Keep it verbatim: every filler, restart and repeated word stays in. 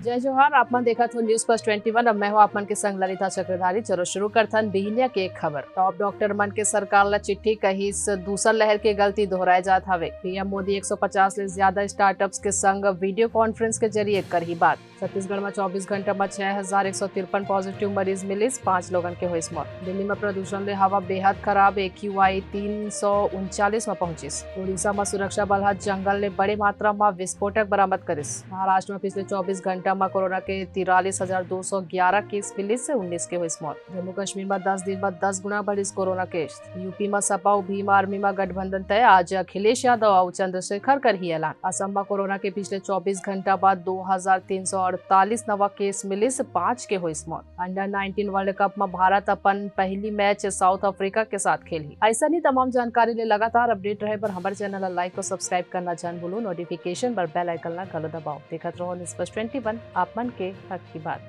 जय जोहार, आप मन देखत हो News First twenty one। अब मैं हूं आप मन के संग ललिता चक्रधारी। चलो शुरू करथन बिहिनिया के खबर। टॉप डॉक्टर मन के सरकार ला चिट्ठी, कहिस दूसर लहर के गलती दोहराए जात हवे। पीएम मोदी एक सौ पचास ले ज्यादा स्टार्टअप्स के संग वीडियो कॉन्फ्रेंस के जरिए करही बात। छत्तीसगढ़ में चौबीस घंटा में छह हजार एक सौ तिरपन पॉजिटिव मरीज मिलिस, पांच लोगन के होइस मौत। दिल्ली में प्रदूषण ले हवा बेहद खराब, एक्यूआई तीन सौ उनचालीस में पहुंचिस। उड़ीसा में सुरक्षा बल ह जंगल ले बड़े मात्रा में विस्फोटक बरामद करिस। महाराष्ट्र में पिछले चौबीस घंटा में कोरोना के तिरालीस हजार दो सौ ग्यारह केस मिलिस, उन्नीस के होइस मौत। जम्मू कश्मीर में दस दिन में दस गुना बढ़िस कोरोना केस। यूपी में सपा अउ भीम आर्मी में गठबंधन तय, आज अखिलेश यादव अउ चंद्रशेखर करही ऐलान। असम में कोरोना के पिछले चौबीस घंटा बाद दो हजार तीन सौ अड़तालीस नवा केस मिलिस, पांच के होइस मौत। अंडर नाइनटीन वर्ल्ड कप में भारत अपन पहली मैच साउथ अफ्रीका के साथ खेलही। ऐसा ही तमाम जानकारी ले लगातार अपडेट रहे बर हमर चैनल ला लाइक और सब्सक्राइब करना झन भूलो। नोटिफिकेशन बर बेल आइकन ला घलो दबाओ। देखत रहो News First twenty one, आप मन के हक की बात।